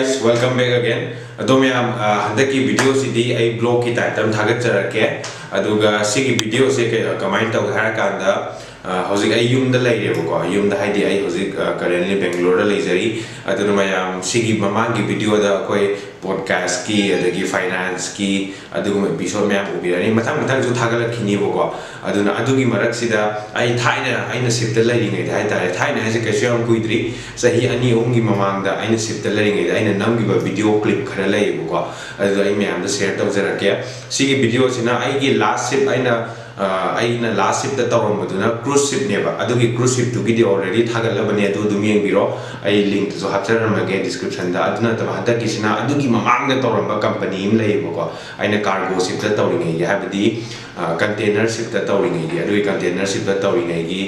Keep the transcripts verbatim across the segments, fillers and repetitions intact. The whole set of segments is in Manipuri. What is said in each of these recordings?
Guys, welcome back again. ꯑꯗꯣ ꯃꯌꯥꯝ, ꯑ, ꯍꯟꯗꯛꯀꯤ video ꯁꯤꯗꯤ ꯑꯩ vlog ꯀꯤ type ꯇ ꯑꯗꯨꯝ ꯊꯥꯒꯠꯆꯔꯛꯀꯦ꯫ ꯑꯗꯨꯒ ꯁꯤꯒꯤ video ꯁꯦ ꯀꯩ-, ꯀꯃꯥꯏꯅ ꯇꯧꯒꯦ ꯍꯥꯏꯔ ꯀꯥꯟꯗ, ꯑ, ꯍꯧꯖꯤꯛ ꯑꯩ ꯌꯨꯝꯗ ꯂꯩꯔꯦꯕꯀꯣ꯫ ꯌꯨꯝꯗ ꯍꯥꯏꯗꯤ ꯑꯩ ꯍꯧꯖꯤꯛ, ꯑ, currently ꯕꯦꯡꯒ꯭ꯂꯣꯔꯗ ꯂꯩꯖꯔꯤ꯫ ꯑꯗꯨꯅ ꯃꯌꯥꯝ ꯁꯤꯒꯤ ꯃꯃꯥꯡꯒꯤ video ꯗ ꯑꯩꯈꯣꯏ podcast ꯀꯤ ꯑꯗꯒꯤ finance ꯀꯤ ꯑꯗꯨꯒꯨꯝꯕ episode ꯃꯌꯥꯝ ꯎꯕꯤꯔꯅꯤ꯫ ꯃꯊꯪ ꯃꯊꯪꯁꯨ ꯊꯥꯒꯠꯂꯛꯈꯤꯅꯤꯕꯀꯣ꯫ ꯑꯗꯨꯅ ꯑꯗꯨꯒꯤ ꯃꯔꯛꯁꯤꯗ ꯑꯩ ꯊꯥꯏꯅ ꯑꯩꯅ ꯁꯤꯞꯇ ꯂꯩꯔꯤꯉꯩꯗ ꯍꯥꯏꯇꯥꯔꯦ, ꯊꯥꯏꯅ ꯍꯥꯏꯁꯦ ꯀꯩꯁꯨ ꯌꯥꯝ ꯀꯨꯏꯗ꯭ꯔꯤ, ꯆꯍꯤ ꯑꯅꯤ ꯑꯍꯨꯝꯒꯤ ꯃꯃꯥꯡꯗ ꯑꯩꯅ ꯁꯤꯞꯇ ꯂꯩꯔꯤꯉꯩꯗ ꯑꯩꯅ ꯅꯝꯈꯤꯕ video clip ꯈꯔ ꯂꯩꯌꯦꯕꯀꯣ꯫ ꯑꯗꯨꯗꯣ ꯑꯩ ꯃꯌꯥꯝꯗ share ꯇꯧꯖꯔꯛꯀꯦ꯫ ꯁꯤꯒꯤ video ꯁꯤꯅ ꯑꯩꯒꯤ last ꯁꯤꯞ, ꯑꯩꯅ, ꯑ, ꯑꯩꯅ last ꯁꯤꯞꯇ ꯇꯧꯔꯝꯕꯗꯨꯅ cruise ship ꯅꯦꯕ꯫ ꯑꯗꯨꯒꯤ cruise ship ꯇꯨꯒꯤꯗꯤ already ꯊꯥꯒꯠꯂꯕꯅꯦ, ꯑꯗꯨ ꯑꯗꯨꯝ ꯌꯦꯡꯕꯤꯔꯣ꯫ ꯑꯩ link ꯇꯨꯁꯨ ꯍꯥꯞꯆꯔꯝꯃꯒꯦ description ꯗ꯫ ꯑꯗꯨ ꯅꯠꯇꯕ ꯍꯟꯗꯛꯀꯤꯁꯤꯅ ꯑꯗꯨꯒꯤ ꯃꯃꯥꯡꯗ ꯇꯧꯔꯝꯕ company ꯑꯃ ꯂꯩꯌꯦꯕꯀꯣ꯫ ꯑꯩꯅ cargo ship ꯇ ꯇꯧꯔꯤꯉꯩꯒꯤ, ꯍꯥꯏꯕꯗꯤ, ꯑ, container ship ꯇ ꯇꯧꯔꯤꯉꯩꯒꯤ, ꯑꯗꯨꯒꯤ container ship ꯇ ꯇꯧꯔꯤꯉꯩꯒꯤ,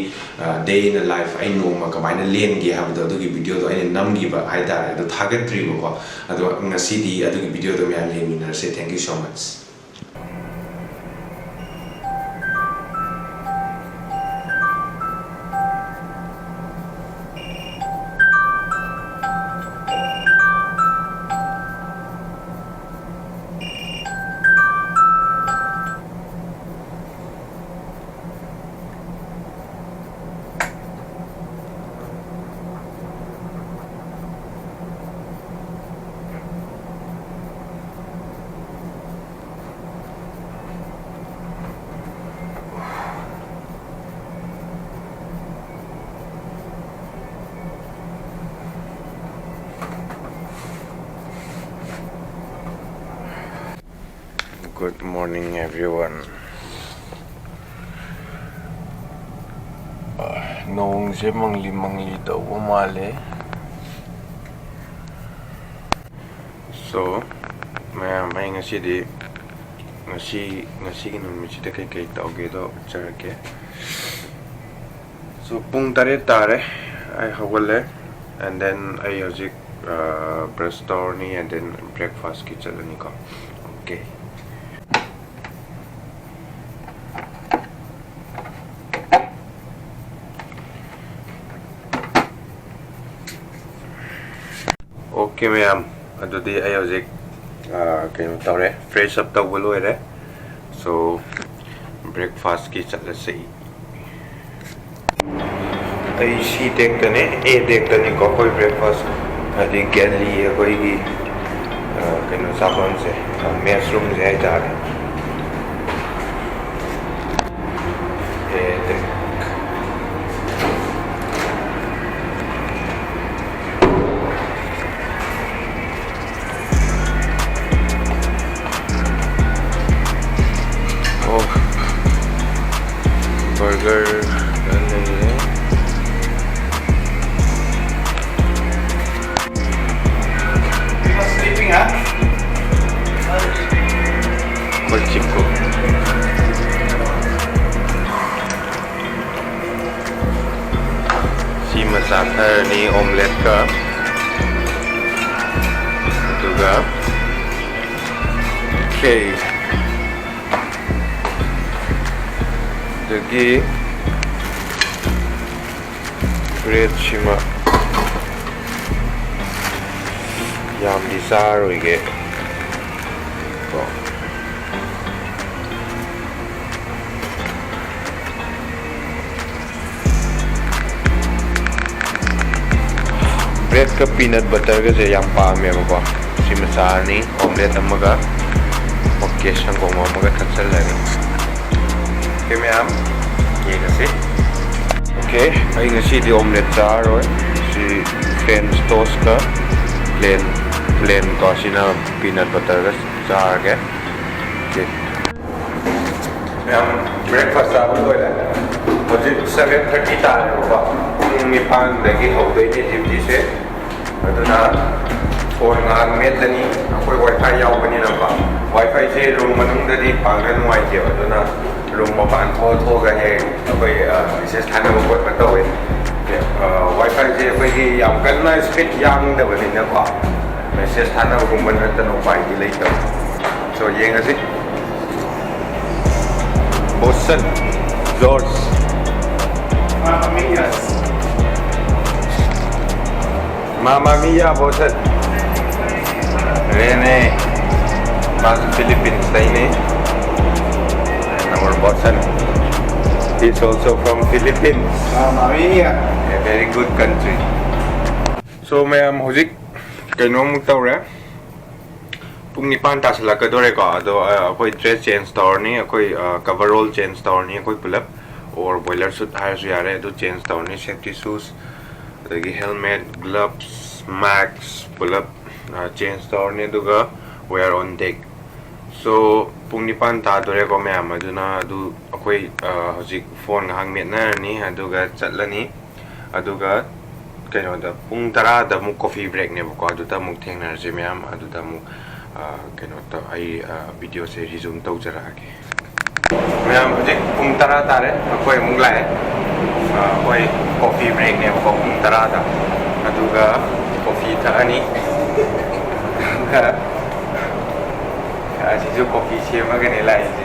ꯑ, day in the life, ꯑꯩ ꯅꯣꯡꯃ ꯀꯃꯥꯏꯅ ꯂꯦꯟꯒꯦ ꯍꯥꯏꯕꯗꯣ, ꯑꯗꯨꯒꯤ video ꯗꯣ ꯑꯩꯅ ꯅꯝꯈꯤꯕ ꯍꯥꯏꯇꯥꯔꯦ꯫ ꯑꯗꯨ ꯊꯥꯒꯠꯇ꯭ꯔꯤꯕꯀꯣ꯫ ꯑꯗꯣ ꯉꯁꯤꯗꯤ ꯑꯗꯨꯒꯤ video ꯗꯣ ꯃꯌꯥꯝ ꯌꯦꯡꯃꯤꯟꯅꯔꯁꯦ꯫ Thank you so much. Good morning, everyone. ꯅꯣꯡꯁꯦ ꯃꯪꯂꯤ ꯃꯪꯂꯤ ꯇꯧꯕ ꯃꯥꯜꯂꯦ꯫ So, ꯃꯌꯥꯝ, ꯑꯩ ꯉꯁꯤꯗꯤ, ꯉꯁꯤ, ꯉꯁꯤꯒꯤ ꯅꯨꯃꯤꯠꯁꯤꯗ ꯀꯩꯀꯩ ꯇꯧꯒꯦꯗꯣ ꯎꯠꯆꯔꯛꯀꯦ꯫ So, ꯄꯨꯡ ꯇꯔꯦꯠ ꯇꯥꯔꯦ, ꯑꯩ ꯍꯧꯒꯠꯂꯦ, and then ꯑꯩ ꯍꯧꯖꯤꯛ, ꯑ, brush ꯇꯧꯔꯅꯤ, and then breakfast ꯀꯤ ꯆꯠꯂꯅꯤꯀꯣ꯫ Okay. Ok, Okay, ꯃꯌꯥꯝ, ꯑꯗꯨꯗꯤ ꯑꯩ ꯍꯧꯖꯤꯛ, ꯑ, ꯀꯩꯅꯣ ꯇꯧꯔꯦ, fresh up ꯇꯧꯕ ꯂꯣꯏꯔꯦ꯫ So, breakfast ꯀꯤ ꯆꯠꯂꯁꯤ꯫ ꯑꯩ C deck ꯇꯅꯦ, A deck ꯇꯅꯤꯀꯣ ꯑꯩꯈꯣꯏ breakfast, ꯍꯥꯏꯗꯤ galley, ꯑꯩꯈꯣꯏꯒꯤ, ꯑ, ꯀꯩꯅꯣ ꯆꯥꯐꯝꯁꯦ, ꯑ, mess room ꯁꯦ ꯍꯥꯏꯇꯥꯔꯦ꯫ A deck꯫ ꯑꯣ, burger ꯈꯔ ꯂꯩꯔꯦ꯫ You are sleeping, huh? ꯑꯩꯈꯣꯏ ꯆꯤꯛꯀꯣ꯫ ꯁꯤꯃ ꯆꯥꯊꯔꯅꯤ omelette ꯀ꯫ ꯑꯗꯨꯒ, okay꯫ ꯑꯗꯒꯤ bread ꯁꯤꯃ ꯌꯥꯝꯗꯤ ꯆꯥꯔꯣꯏꯒꯦ꯫ ꯀꯣ꯫ Bread ꯀ peanut butter ꯒꯁꯦ ꯌꯥꯝ ꯄꯥꯝꯃꯦꯕꯀꯣ꯫ ꯁꯤꯃ ꯆꯥꯔꯅꯤ, omelette ꯑꯃꯒ꯫ Okay, ꯁꯪꯒꯣꯝ ꯑꯃꯒ ꯊꯛꯆꯜꯂꯅꯤ꯫ Okay, ꯃꯌꯥꯝ, ꯌꯦꯡꯉꯁꯤ꯫ Okay, ꯑꯩ ꯉꯁꯤꯗꯤ omelette ꯆꯥꯔꯔꯣꯏ꯫ ꯁꯤ French toast ꯀ plain, plain ꯀꯣ, ꯁꯤꯅ peanut butter ꯒ ꯆꯥꯔꯒꯦ꯫ Okay꯫ ꯃꯌꯥꯝ, breakfast ꯆꯥꯕ ꯂꯣꯏꯔꯦ꯫ ꯍꯧꯖꯤꯛ seven thirty ꯇꯥꯔꯦꯕꯀꯣ꯫ ꯄꯨꯡ ꯅꯤꯄꯥꯟꯗꯒꯤ ꯍꯧꯗꯣꯏꯅꯦ duty ꯁꯦ꯫ ꯑꯗꯨꯅ phone ꯉꯥꯏꯍꯥꯛ ꯃꯦꯠꯂꯅꯤ꯫ ꯑꯩꯈꯣꯏ WiFi ꯌꯥꯎꯕꯅꯤꯅꯀꯣ꯫ WiFi ꯁꯦ room ꯃꯅꯨꯡꯗꯗꯤ ꯄꯥꯛꯅ ꯅꯨꯡꯉꯥꯏꯇꯦꯕ꯫ ꯑꯗꯨꯅ room ꯃꯄꯥꯟ ꯊꯣꯛꯑ ꯊꯣꯛꯑꯒ ꯍꯦꯛ ꯑꯩꯈꯣꯏ, ꯑ, message ꯊꯥꯅꯕ ꯈꯣꯠꯄ ꯇꯧꯋꯦ꯫ ꯑ, WiFi ꯁꯦ ꯑꯩꯈꯣꯏꯒꯤ ꯌꯥꯝ ꯀꯟꯅ speed ꯌꯥꯡꯗꯕꯅꯤꯅꯀꯣ, message ꯊꯥꯅꯕꯒꯨꯝꯕ ꯅꯠꯇꯅ ꯎꯄꯥꯏꯗꯤ ꯂꯩꯇꯕ꯫ So, ꯌꯦꯡꯉꯁꯤ꯫ ꯕꯣꯁꯟ, George꯫ Mamma mia, ꯕꯣꯁꯟ꯫ Rene, ꯃꯥꯁꯨ Philippines ꯇꯩꯅꯦ꯫ And our boss is also from Philippines. Mamma mia! A very good country. So ꯃꯌꯥꯝ, ꯍꯧꯖꯤꯛ ꯀꯩꯅꯣꯃꯨꯛ ꯇꯧꯔꯦ꯫ ꯄꯨꯡ ꯅꯤꯄꯥꯟ ꯇꯥꯁꯜꯂꯛꯀꯗꯣꯔꯦꯀꯣ꯫ ꯑꯗꯣ ꯑ, ꯑꯩꯈꯣꯏ dress change ꯇꯧꯔꯅꯤ꯫ ꯑꯩꯈꯣꯏ cover all change ꯇꯧꯔꯅꯤ ꯑꯩꯈꯣꯏ ꯄꯨꯂꯞ꯫ Or boiler suit ꯍꯥꯏꯔꯁꯨ ꯌꯥꯔꯦ꯫ ꯑꯗꯨ change ꯇꯧꯔꯅꯤ, safety shoes, ꯑꯗꯒꯤ helmet, gloves, mask ꯄꯨꯂꯞ change ꯇꯧꯔꯅꯤ꯫ ꯑꯗꯨꯒ we are on deck. So ꯄꯨꯡ ꯅꯤꯄꯥꯟ ꯇꯥꯗꯣꯔꯦꯀꯣ ꯃꯌꯥꯝ꯫ ꯑꯗꯨꯅ ꯑꯗꯨ ꯑꯩꯈꯣꯏ ꯑ, ꯍꯧꯖꯤꯛ phone ꯉꯥꯏꯍꯥꯛ ꯃꯦꯠꯅꯔꯅꯤ, ꯑꯗꯨꯒ ꯆꯠꯂꯅꯤ꯫ ꯑꯗꯨꯒ ꯀꯩꯅꯣꯗ ꯄꯨꯡ ꯇꯔꯥꯗ ꯑꯃꯨꯛ coffee breakꯅꯦꯕꯀꯣ꯫ ꯑꯗꯨꯗ ꯑꯃꯨꯛ ꯊꯦꯡꯅꯔꯁꯦ ꯃꯌꯥꯝ꯫ ꯑꯗꯨꯗ ꯑꯃꯨꯛ ꯑ, ꯀꯩꯅꯣ ꯇꯧ ꯑꯩ ꯑ, videoꯁꯦ resume ꯇꯧꯖꯔꯛꯑꯒꯦ꯫ ꯃꯌꯥꯝ, ꯍꯧꯖꯤꯛ ꯄꯨꯡ ꯇꯔꯥ ꯇꯥꯔꯦ꯫ ꯑꯩꯈꯣꯏ ꯑꯃꯨꯛ ꯂꯥꯛꯑꯦ꯫ ꯑ, ꯑꯩꯈꯣꯏ coffee breakꯅꯦꯕꯀꯣ ꯄꯨꯡ ꯇꯔꯥꯗ꯫ ꯑꯗꯨꯒ coffee ꯊꯛꯑꯅꯤ꯫ ꯑꯗꯨꯒ ꯑꯁꯤꯁꯨ coffee ꯁꯦꯝꯃꯒꯅꯦ ꯂꯥꯛꯏꯁꯦ꯫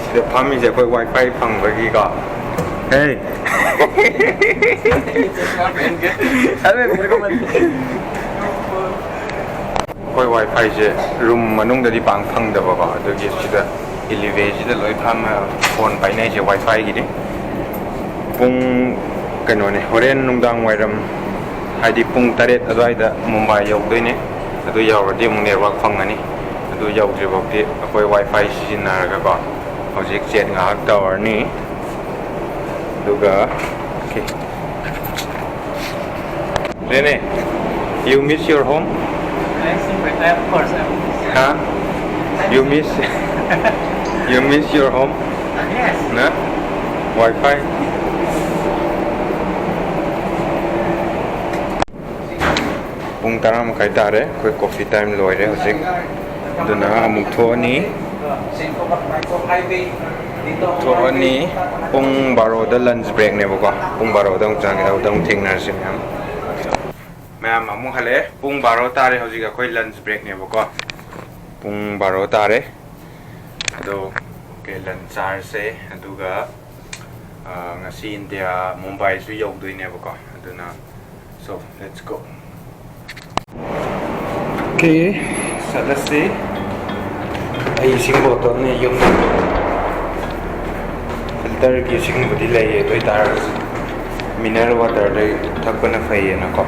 ꯁꯤꯗ ꯐꯝꯃꯤꯁꯦ ꯑꯩꯈꯣꯏ wifi ꯐꯪꯕꯒꯤꯀꯣ꯫ Hey! ꯑꯩꯈꯣꯏ wifiꯁꯦ room ꯃꯅꯨꯡꯗꯗꯤ ꯄꯥꯡ ꯐꯪꯗꯕꯀꯣ꯫ ꯑꯗꯨꯒꯤ ꯁꯤꯗ alleywayꯁꯤꯗ ꯂꯣꯏ ꯐꯝꯃ phone ꯄꯥꯏꯅꯩꯁꯦ wifiꯒꯤꯗꯤ꯫ ꯄꯨꯡ ꯀꯩꯅꯣꯅꯦ, ꯍꯣꯔꯦꯟ ꯅꯨꯡꯗꯥꯡ ꯋꯥꯏꯔꯝ, ꯍꯥꯏꯗꯤ ꯄꯨꯡ ꯇꯔꯦꯠ ꯑꯗꯨꯋꯥꯏꯗ ꯃꯨꯝꯕꯥꯏ ꯌꯧꯗꯣꯏꯅꯦ꯫ ꯑꯗꯨ ꯌꯧꯔꯗꯤ ꯑꯃꯨꯛ network ꯐꯪꯒꯅꯤ꯫ ꯑꯗꯨ ꯌꯧꯗ꯭ꯔꯤꯐꯥꯎꯗꯤ ꯑꯩꯈꯣꯏ wifi ꯁꯤꯖꯤꯟꯅꯔꯒꯀꯣ ꯍꯧꯖꯤꯛ chat ꯉꯥꯏꯍꯥꯛ ꯇꯧꯔꯅꯤ꯫ ꯑꯗꯨꯒ okay. Rene, you miss your home? Of course, I will. Huh? You miss you miss your home? Yes. ꯅ wifi. ꯄꯨꯡ ꯇꯔꯥ ꯃꯈꯥꯏ ꯇꯥꯔꯦ꯫ ꯑꯩꯈꯣꯏ coffee time ꯂꯣꯏꯔꯦ ꯍꯧꯖꯤꯛ꯫ ꯑꯗꯨꯅ ꯑꯃꯨꯛ ꯊꯣꯛꯑꯅꯤ꯫ ꯊꯣꯛꯑꯅꯤ꯫ ꯄꯨꯡ ꯕꯥꯔꯣꯗ lunch breakꯅꯦꯕꯀꯣ꯫ ꯄꯨꯡ ꯕꯥꯔꯣꯗ ꯑꯃꯨꯛ ꯆꯥꯒꯦ꯫ ꯑꯗꯨꯗ ꯑꯃꯨꯛ ꯊꯦꯡꯅꯔꯁꯤ ꯃꯌꯥꯝ꯫ ꯃꯌꯥꯝ ꯑꯃꯨꯛ ꯍꯜꯂꯛꯑꯦ꯫ ꯄꯨꯡ ꯕꯥꯔꯣ ꯇꯥꯔꯦ ꯍꯧꯖꯤꯛ꯫ ꯑꯩꯈꯣꯏ lunch breakꯅꯦꯕꯀꯣ꯫ ꯄꯨꯡ ꯕꯥꯔꯣ ꯇꯥꯔꯦ꯫ ꯑꯗꯣ okay, lunch ꯆꯥꯔꯁꯦ꯫ ꯑꯗꯨꯒ ꯑ, ꯉꯁꯤ ꯏꯟꯗꯤꯌꯥ ꯃꯨꯝꯕꯥꯏꯁꯨ ꯌꯧꯗꯣꯏꯅꯦꯕꯀꯣ꯫ ꯑꯗꯨꯅ so let's go. Okay, ꯆꯠꯂꯁꯤ꯫ ꯑꯩ ꯏꯁꯤꯡ ꯕꯣꯇꯜꯅꯦ ꯌꯨꯝꯗ꯫ ꯐꯤꯜꯇꯔꯒꯤ ꯏꯁꯤꯡꯕꯨꯗꯤ ꯂꯩꯌꯦ, ꯑꯗꯨ ꯑꯣꯏꯇꯥꯔꯒꯁꯨ ꯃꯤꯅꯔꯦꯜ ꯋꯥꯇꯔꯗꯩ ꯊꯛꯄꯅ ꯐꯩꯌꯦꯅꯀꯣ꯫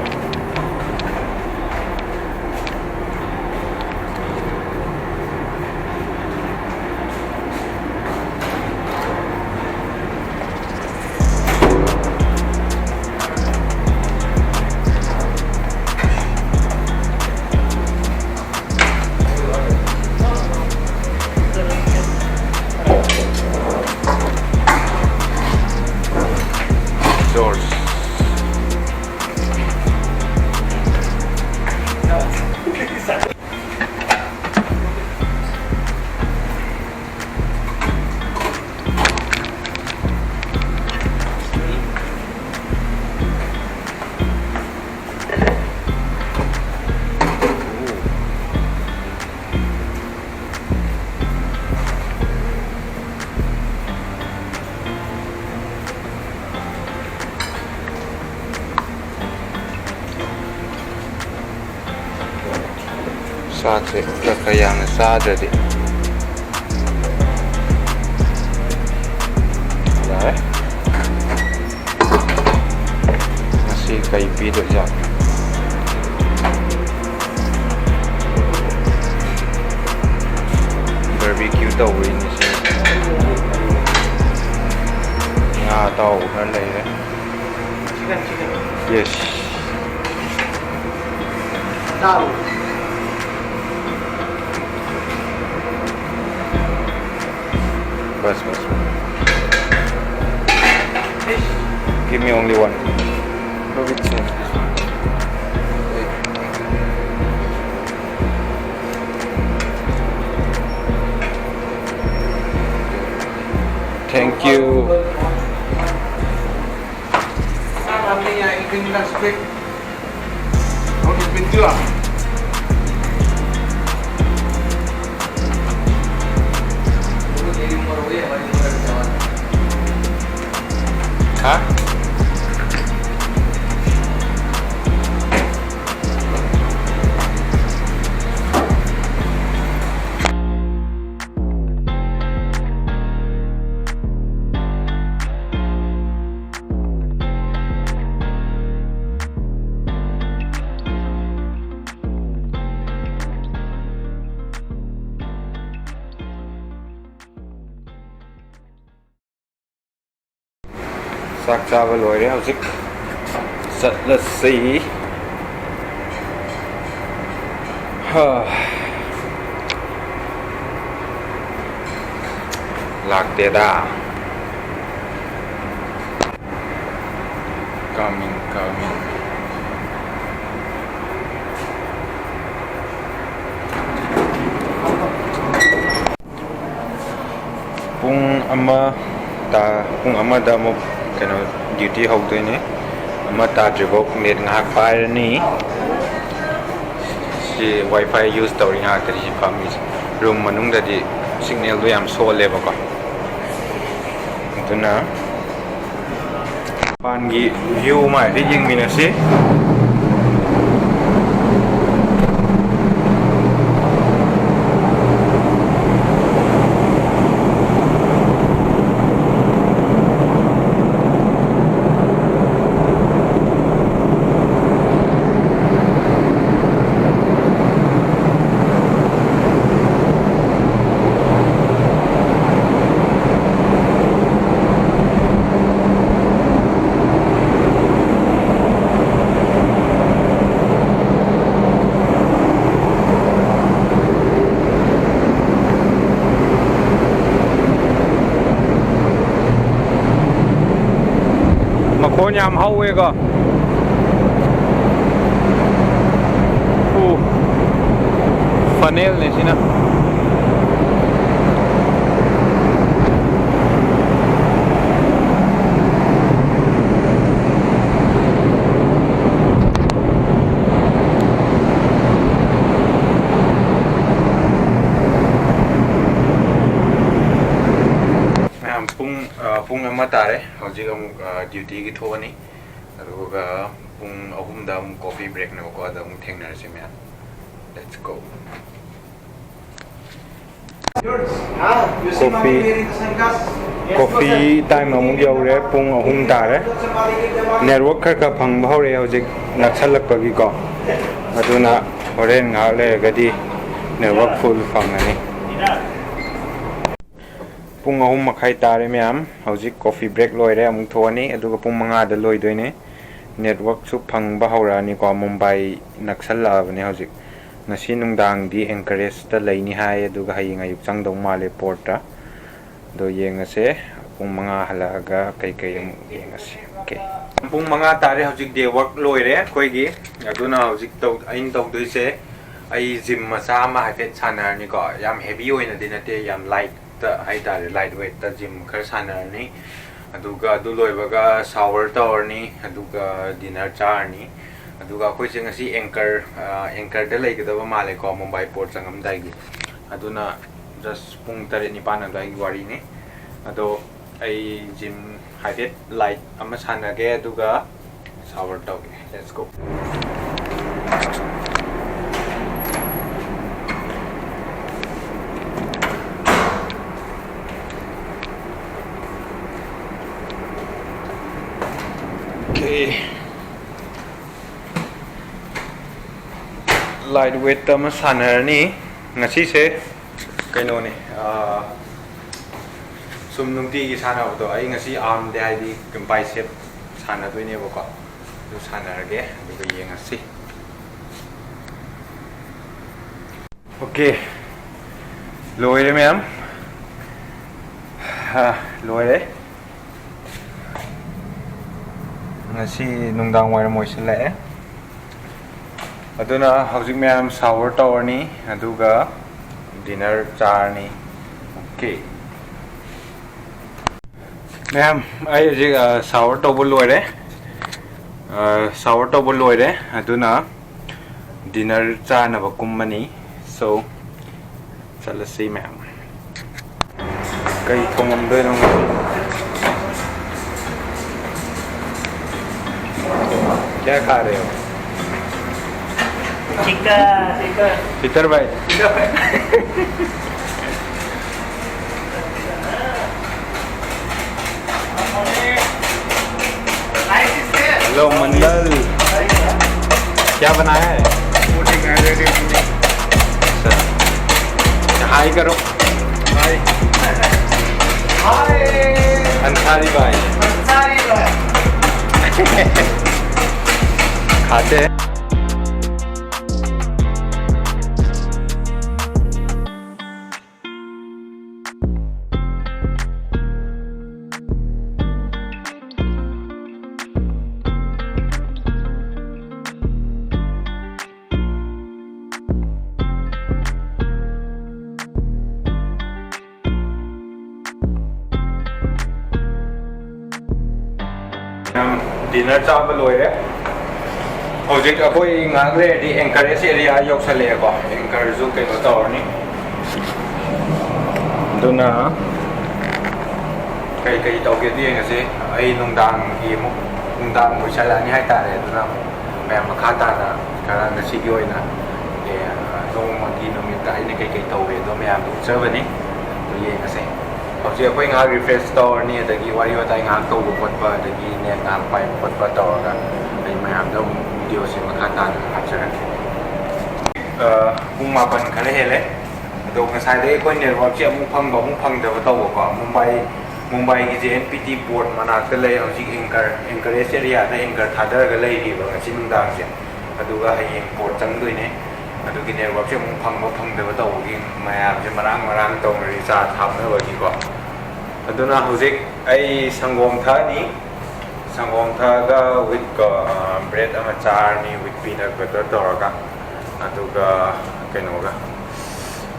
ꯆꯥꯛꯁꯦ ꯈꯔ ꯈꯔ ꯌꯥꯝꯅ ꯆꯥꯗ꯭ꯔꯗꯤ ꯌꯥꯔꯦ꯫ ꯉꯁꯤ ꯀꯩ ꯄꯤꯗꯣꯏꯖꯥꯠꯅꯣ? ꯕꯥꯔꯕꯤꯀ꯭ꯌꯨ ꯇꯧꯕꯩꯅꯤ ꯁꯤ꯫ ꯉꯥ ꯑꯇꯥꯎꯕ ꯈꯔ ꯂꯩꯔꯦ꯫ Yes. Bas, bas. Give me only one. Thank you. हाँ? ꯆꯥꯛ ꯆꯥꯕ ꯂꯣꯏꯔꯦ, ꯍꯧꯖꯤꯛ ꯆꯠꯂꯁꯤ꯫ ꯍꯥ꯫ ꯂꯥꯛꯇꯦꯗ꯫ Coming, coming. ꯄꯨꯡ ꯑꯃ ꯇꯥ-, ꯄꯨꯡ ꯑꯃꯗ ꯑꯃꯨꯛ ꯀꯩꯅꯣ, duty ꯍꯧꯗꯣꯏꯅꯦ꯫ ꯑꯃ ꯇꯥꯗ꯭ꯔꯤꯐꯥꯎ net ꯉꯥꯏꯍꯥꯛ ꯄꯥꯏꯔꯅꯤ꯫ ꯁꯤ Wi-Fi use ꯇꯧꯔꯤ ꯉꯥꯛꯇꯅꯤ ꯁꯤ ꯐꯝꯃꯤꯁꯦ꯫ Room ꯃꯅꯨꯡꯗꯗꯤ signalꯗꯣ ꯌꯥꯝ ꯁꯣꯜꯂꯦꯕꯀꯣ꯫ ꯑꯗꯨꯅ ꯃꯄꯥꯟꯒꯤ view ꯑꯃ ꯍꯥꯏꯐꯦꯠ ꯌꯦꯡꯃꯤꯟꯅꯁꯤ꯫ ꯃꯈꯣꯟ ꯌꯥꯝ ꯍꯧꯋꯦꯀꯣ꯫ ꯎ, funnelꯅꯦ ꯁꯤꯅ꯫ ꯃꯌꯥꯝ, ꯄꯨꯡ, ꯑ, ꯄꯨꯡ ꯑꯃ ꯇꯥꯔꯦ꯫ ꯍꯧꯖꯤꯛ ꯑꯃꯨꯛ, ꯑ, dutyꯒꯤ ꯊꯣꯛꯑꯅꯤ꯫ ꯑꯗꯨꯒ ꯄꯨꯡ ꯑꯍꯨꯝꯗ ꯑꯃꯨꯛ coffee breakꯅꯦꯕꯀꯣ, ꯑꯗ ꯑꯃꯨꯛ ꯊꯦꯡꯅꯔꯁꯤ ꯃꯌꯥꯝ꯫ Let's go. Coffee, coffee time ꯑꯃꯨꯛ ꯌꯧꯔꯦ, ꯄꯨꯡ ꯑꯍꯨꯝ ꯇꯥꯔꯦ꯫ Network ꯈꯔ ꯈꯔ ꯐꯪꯕ ꯍꯧꯔꯛꯑꯦ ꯍꯧꯖꯤꯛ ꯅꯛꯁꯜꯂꯛꯄꯒꯤꯀꯣ, ꯑꯗꯨꯅ ꯍꯣꯔꯦꯟ ꯉꯥꯏꯍꯥꯛ ꯂꯩꯔꯒꯗꯤ network full ꯐꯪꯉꯅꯤ꯫ ꯄꯨꯡ ꯑꯍꯨꯝ ꯃꯈꯥꯏ ꯇꯥꯔꯦ ꯃꯌꯥꯝ꯫ ꯍꯧꯖꯤꯛ coffee break ꯂꯣꯏꯔꯦ, ꯑꯃꯨꯛ ꯊꯣꯛꯑꯅꯤ, ꯑꯗꯨꯒ ꯄꯨꯡ ꯃꯉꯥꯗ ꯂꯣꯏꯗꯣꯏꯅꯦ꯫ Networkꯁꯨ ꯐꯪꯕ ꯍꯧꯔꯛꯑꯅꯤꯀꯣ꯫ ꯃꯨꯝꯕꯥꯏ ꯅꯛꯁꯜꯂꯛꯑꯕꯅꯦ ꯍꯧꯖꯤꯛ꯫ ꯉꯁꯤ ꯅꯨꯡꯗꯥꯡꯗꯤ Anchorageꯇ ꯂꯩꯅꯤ ꯍꯥꯏ, ꯑꯗꯨꯒ ꯍꯌꯦꯡ ꯑꯌꯨꯛ ꯆꯪꯗꯧ ꯃꯥꯜꯂꯦ portꯇ꯫ ꯑꯗꯣ ꯌꯦꯡꯉꯁꯦ, ꯄꯨꯡ ꯃꯉꯥ ꯍꯜꯂꯛꯑꯒ ꯀꯩꯀꯩ ꯑꯃꯨꯛ ꯌꯦꯡꯉꯁꯦ꯫ Okay꯫ ꯄꯨꯡ ꯃꯉꯥ ꯇꯥꯔꯦ, ꯍꯧꯖꯤꯛ day work ꯂꯣꯏꯔꯦ ꯑꯩꯈꯣꯏꯒꯤ꯫ ꯑꯗꯨꯅ ꯍꯧꯖꯤꯛ ꯇꯧ-, ꯑꯩꯅ ꯇꯧꯗꯣꯏꯁꯦ, ꯑꯩ gym ꯃꯆꯥ ꯑꯃ ꯍꯥꯏꯐꯦꯠ ꯁꯥꯟꯅꯔꯅꯤꯀꯣ꯫ ꯌꯥꯝ heavy ꯑꯣꯏꯅꯗꯤ ꯅꯠꯇꯦ, ꯌꯥꯝ light ꯍꯥꯏꯇꯥꯔꯦ, light weightꯇ gym ꯈꯔ ꯁꯥꯟꯅꯔꯅꯤ꯫ ꯑꯗꯨꯒ ꯑꯗꯨ ꯂꯣꯏꯕꯒ shower ꯇꯧꯔꯅꯤ, ꯑꯗꯨꯒ dinner ꯆꯥꯔꯅꯤ꯫ ꯑꯗꯨꯒ ꯑꯩꯈꯣꯏꯁꯦ ꯉꯁꯤ Anchor, ꯑ, Anchorꯗ ꯂꯩꯒꯗꯕ ꯃꯥꯜꯂꯦꯀꯣ, ꯃꯨꯝꯕꯥꯏ port ꯆꯪꯉꯝꯗꯥꯏꯒꯤ꯫ ꯑꯗꯨꯅ just ꯄꯨꯡ ꯇꯔꯦꯠ ꯅꯤꯄꯥꯟ ꯑꯗꯨꯋꯥꯏꯒꯤ ꯋꯥꯔꯤꯅꯤ꯫ ꯑꯗꯣ ꯑꯩ gym ꯍꯥꯏꯐꯦꯠ light ꯑꯃ ꯁꯥꯟꯅꯒꯦ, ꯑꯗꯨꯒ shower ꯇꯧꯒꯦ꯫ Let's go. Okay. Light weightꯇ ꯑꯃ ꯁꯥꯟꯅꯔꯅꯤ꯫ ꯉꯁꯤꯁꯦ ꯀꯩꯅꯣꯅꯦ, ꯑꯥ, ꯁꯨꯝ ꯅꯨꯡꯇꯤꯒꯤ ꯁꯥꯟꯅꯕꯗꯣ, ꯑꯩ ꯉꯁꯤ armꯗꯤ, ꯍꯥꯏꯗꯤ bicep ꯁꯥꯟꯅꯗꯣꯏꯅꯦꯕꯀꯣ꯫ ꯑꯗꯨ ꯁꯥꯟꯅꯔꯒꯦ, ꯑꯗꯨꯒ ꯌꯦꯡꯉꯁꯤ꯫ Okay, ꯂꯣꯏꯔꯦ ꯃꯌꯥꯝ꯫ ꯍꯥ, ꯂꯣꯏꯔꯦ꯫ ꯉꯁꯤ ꯅꯨꯡꯗꯥꯡ ꯋꯥꯏꯔꯝ ꯑꯣꯏꯁꯤꯜꯂꯛꯑꯦ꯫ ꯑꯗꯨꯅ ꯍꯧꯖꯤꯛ ꯃꯌꯥꯝ shower ꯇꯧꯔꯅꯤ, ꯑꯗꯨꯒ dinner ꯆꯥꯔꯅꯤ꯫ Okay꯫ ꯃꯌꯥꯝ, ꯑꯩ ꯍꯧꯖꯤꯛ, ꯑ, shower ꯇꯧꯕ ꯂꯣꯏꯔꯦ꯫ ꯑ, shower ꯇꯧꯕ ꯂꯣꯏꯔꯦ, ꯑꯗꯨꯅ dinner ꯆꯥꯅꯕ ꯀꯨꯝꯃꯅꯤ꯫ So, ꯆꯠꯂꯁꯤ ꯃꯌꯥꯝ꯫ ꯀꯩ ꯊꯣꯡꯉꯝꯗꯣꯏꯅꯣ ꯉꯁꯤ? क्या खा रहे हो? चिकन। चिकन भाई। Hello मंडल, क्या बनाया है? अच्छा, hi करो। Hi। अंसारी भाई। अंसारी भाई। खाते हैं। ꯗꯤꯅꯔ ꯆꯥꯕ ꯂꯣꯏꯔꯦ꯫ ꯍꯧꯖꯤꯛ ꯑꯩꯈꯣꯏ ꯉꯥꯏꯍꯥꯛ ꯂꯩꯔꯗꯤ ꯑꯦꯡꯀꯔꯦꯖ ꯑꯦꯔꯤꯌꯥ ꯌꯧꯁꯜꯂꯛꯑꯦꯀꯣ꯫ ꯑꯦꯡꯀꯔꯁꯨ ꯀꯩꯅꯣ ꯇꯧꯔꯅꯤ꯫ ꯑꯗꯨꯅ ꯀꯩ ꯀꯩ ꯇꯧꯒꯦꯗꯤ ꯌꯦꯡꯉꯁꯤ꯫ ꯑꯩ ꯅꯨꯡꯗꯥꯡꯒꯤ ꯑꯃꯨꯛ, ꯅꯨꯡꯗꯥꯡ ꯑꯣꯏꯁꯜꯂꯛꯑꯅꯤ ꯍꯥꯏꯇꯥꯔꯦ꯫ ꯑꯗꯨꯅ ꯑꯃꯨꯛ ꯃꯌꯥꯝ ꯃꯈꯥ ꯇꯥꯅ ꯈꯔ ꯉꯁꯤꯒꯤ ꯑꯣꯏꯅ, ꯑꯦ, ꯅꯣꯡꯃꯒꯤ ꯅꯨꯃꯤꯠꯇ ꯑꯩꯅ ꯀꯩ ꯀꯩ ꯇꯧꯋꯦ ꯑꯗꯣ ꯃꯌꯥꯝꯗꯣ ꯎꯠꯆꯕꯅꯤ꯫ ꯑꯗꯨ ꯌꯦꯡꯉꯁꯦ꯫ ꯍꯧꯖꯤꯛ ꯑꯩꯈꯣꯏ ꯉꯥꯏꯍꯥꯛ ꯔꯤꯐ꯭ꯔꯦꯁ ꯇꯧꯔꯅꯤ, ꯑꯗꯒꯤ ꯋꯥꯔꯤ ꯋꯥꯇꯥꯏ ꯉꯥꯏꯍꯥꯛ ꯇꯧꯕ ꯈꯣꯠꯄ, ꯑꯗꯒꯤ ꯅꯦꯠ ꯉꯥꯏꯍꯥꯛ ꯄꯥꯏꯕ ꯈꯣꯠꯄ ꯇꯧꯔꯒ ꯑꯩ ꯃꯌꯥꯝꯗ ꯑꯃꯨꯛ ꯚꯤꯗꯤꯑꯣꯁꯦ ꯃꯈꯥ ꯇꯥꯅ ꯍꯥꯞꯆꯔꯛꯀꯦ꯫ ꯑ, ꯄꯨꯡ ꯃꯥꯄꯟ ꯈꯔ ꯍꯦꯜꯂꯦ꯫ ꯑꯗꯣ ꯉꯁꯥꯏꯗꯒꯤ ꯑꯩꯈꯣꯏ ꯅꯦꯠꯋꯥꯛꯁꯦ ꯑꯃꯨꯛ ꯐꯪꯕ ꯑꯃꯨꯛ ꯐꯪꯗꯕ ꯇꯧꯕꯀꯣ꯫ ꯃꯨꯝꯕꯥꯏ, ꯃꯨꯝꯕꯥꯏꯒꯤ J N P T port ꯃꯅꯥꯛꯇ ꯂꯩ ꯍꯧꯖꯤꯛ ꯑꯦꯡꯀꯔ, ꯑꯦꯡꯀꯔꯦꯖ ꯑꯦꯔꯤꯌꯥꯗ ꯑꯦꯡꯀꯔ ꯊꯥꯗꯔꯒ ꯂꯩꯔꯤꯕ ꯉꯁꯤ ꯅꯨꯡꯗꯥꯡꯁꯦ꯫ ꯑꯗꯨꯒ ꯍꯌꯦꯡ ꯄꯣꯔꯠ ꯆꯪꯗꯣꯏꯅꯦ꯫ ꯑꯗꯨꯒꯤ ꯅꯦꯠꯋꯥꯛꯁꯦ ꯑꯃꯨꯛ ꯐꯪꯕ ꯐꯪꯗꯕ ꯇꯧꯕꯒꯤ ꯃꯌꯥꯝꯁꯦ ꯃꯔꯥꯡ ꯃꯔꯥꯡ ꯇꯧꯅꯔꯤ ꯆꯥꯔꯖ ꯍꯥꯞꯅꯕꯒꯤꯀꯣ꯫ ꯑꯗꯨꯅ ꯍꯧꯖꯤꯛ ꯑꯩ ꯁꯪꯒꯣꯝ ꯊꯛꯑꯅꯤ꯫ ꯁꯪꯒꯣꯝ ꯊꯛꯑꯒ ꯋꯤꯠꯀ, ꯑ, ꯕ꯭ꯔꯦꯗ ꯑꯃ ꯆꯥꯔꯅꯤ, ꯋꯤꯠ ꯄꯤꯅꯠ ꯕꯇꯔ ꯇꯧꯔꯒ꯫ ꯑꯗꯨꯒ ꯀꯩꯅꯣꯒ,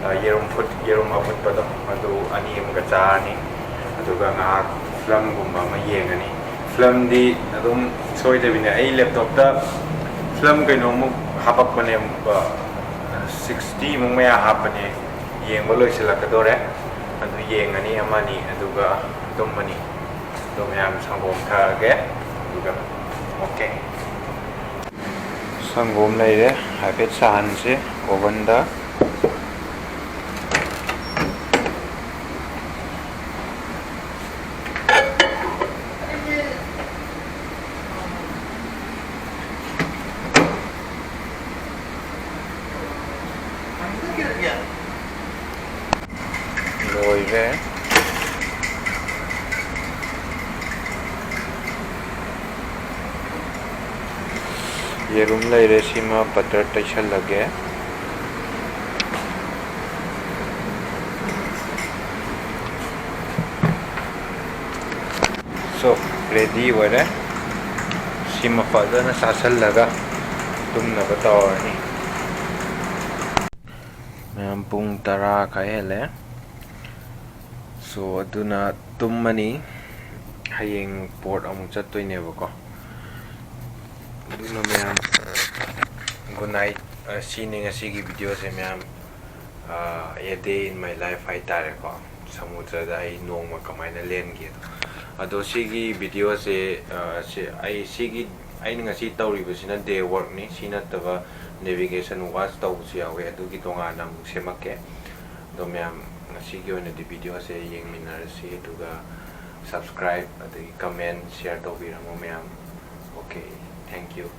ꯑ, ꯌꯦꯔꯨꯝ ꯐꯨꯠ-, ꯌꯦꯔꯨꯝ ꯑꯐꯨꯠꯄꯗꯣ, ꯑꯗꯨ ꯑꯅꯤ ꯑꯃꯒ ꯆꯥꯔꯅꯤ꯫ ꯑꯗꯨꯒ ꯉꯥꯏꯍꯥꯛ ꯐꯤꯂꯝꯒꯨꯝꯕ ꯑꯃ ꯌꯦꯡꯉꯅꯤ꯫ ꯐꯤꯂꯝꯗꯤ ꯑꯗꯨꯝ ꯁꯣꯏꯗꯕꯤꯅꯦ꯫ ꯑꯩ ꯂꯦꯞꯇꯣꯞꯇ ꯐꯤꯂꯝ ꯀꯩꯅꯣꯃꯨꯛ ꯍꯥꯄꯛꯄꯅꯦ, ꯑ, ꯁꯤꯛꯁꯇꯤ ꯃꯨꯛ ꯃꯌꯥ ꯍꯥꯞꯄꯅꯦ꯫ ꯌꯦꯡꯕ ꯂꯣꯏꯁꯤꯜꯂꯛꯀꯗꯣꯔꯦ꯫ ꯑꯗꯨ ꯌꯦꯡꯉꯅꯤ ꯑꯃꯅꯤ, ꯑꯗꯨꯒ ꯇꯨꯝꯃꯅꯤ꯫ ꯑꯗꯣ ꯃꯌꯥꯝ ꯁꯪꯒꯣꯝ ꯊꯛꯑꯒꯦ, ꯑꯗꯨꯒ ꯑꯣꯀꯦ꯫ ꯁꯪꯒꯣꯝ ꯂꯩꯔꯦ, ꯍꯥꯏꯐꯦꯠ ꯁꯥꯍꯟꯁꯦ ꯑꯣꯚꯟꯗ꯫ ꯂꯣꯏꯔꯦ꯫ ꯌꯦꯔꯨꯝ ꯂꯩꯔꯦ, ꯁꯤꯃ ꯕꯇꯔ ꯇꯩꯁꯜꯂꯒꯦ꯫ ꯁꯣ, ꯔꯦꯗꯤ ꯑꯣꯏꯔꯦ꯫ ꯁꯤꯃ ꯐꯖꯅ ꯆꯥꯁꯜꯂꯒ ꯇꯨꯝꯅꯕ ꯇꯧꯔꯅꯤ꯫ ꯃꯌꯥꯝ, ꯄꯨꯡ ꯇꯔꯥ ꯈꯔ ꯍꯦꯜꯂꯦ꯫ ꯁꯣ, ꯑꯗꯨꯅ ꯇꯨꯝꯃꯅꯤ꯫ ꯍꯌꯦꯡ ꯄꯣꯔꯠ ꯑꯃꯨꯛ ꯆꯠꯇꯣꯏꯅꯦꯕꯀꯣ꯫ ꯑꯗꯨꯅ ꯃꯌꯥꯝ, ꯒꯨꯗ ꯅꯥꯏꯠ꯫ ꯑ, ꯁꯤꯅꯤ ꯉꯁꯤꯒꯤ ꯚꯤꯗꯤꯑꯣꯁꯦ ꯃꯌꯥꯝ꯫ ꯑ, a day in my life ꯍꯥꯏꯇꯥꯔꯦꯀꯣ꯫ ꯁꯃꯨꯗ꯭ꯔꯗ ꯑꯩ ꯅꯣꯡꯃ ꯀꯃꯥꯏꯅ ꯂꯦꯟꯒꯦꯗꯣ꯫ ꯑꯗꯣ ꯁꯤꯒꯤ ꯚꯤꯗꯤꯑꯣꯁꯦ, ꯑ, ꯁꯤ, ꯑꯩ ꯁꯤꯒꯤ, ꯑꯩꯅ ꯉꯁꯤ ꯇꯧꯔꯤꯕꯁꯤꯅ ꯗꯦ ꯋꯥꯔꯛꯅꯤ꯫ ꯁꯤ ꯅꯠꯇꯕ ꯅꯦꯚꯤꯒꯦꯁꯟ ꯋꯥꯆ ꯇꯧꯕꯁꯨ ꯌꯥꯎꯋꯦ꯫ ꯑꯗꯨꯒꯤ ꯇꯣꯉꯥꯟꯅ ꯑꯃꯨꯛ ꯁꯦꯝꯃꯛꯀꯦ꯫ ꯑꯗꯣ ꯃꯌꯥꯝ, ꯉꯁꯤꯒꯤ ꯑꯣꯏꯅꯗꯤ ꯚꯤꯗꯤꯑꯣꯁꯦ ꯌꯦꯡꯃꯤꯟꯅꯔꯁꯤ, ꯑꯗꯨꯒ subscribe ꯑꯗꯒꯤ comment, share ꯇꯧꯕꯤꯔꯝꯃꯣ ꯃꯌꯥꯝ꯫ Okay, thank you꯫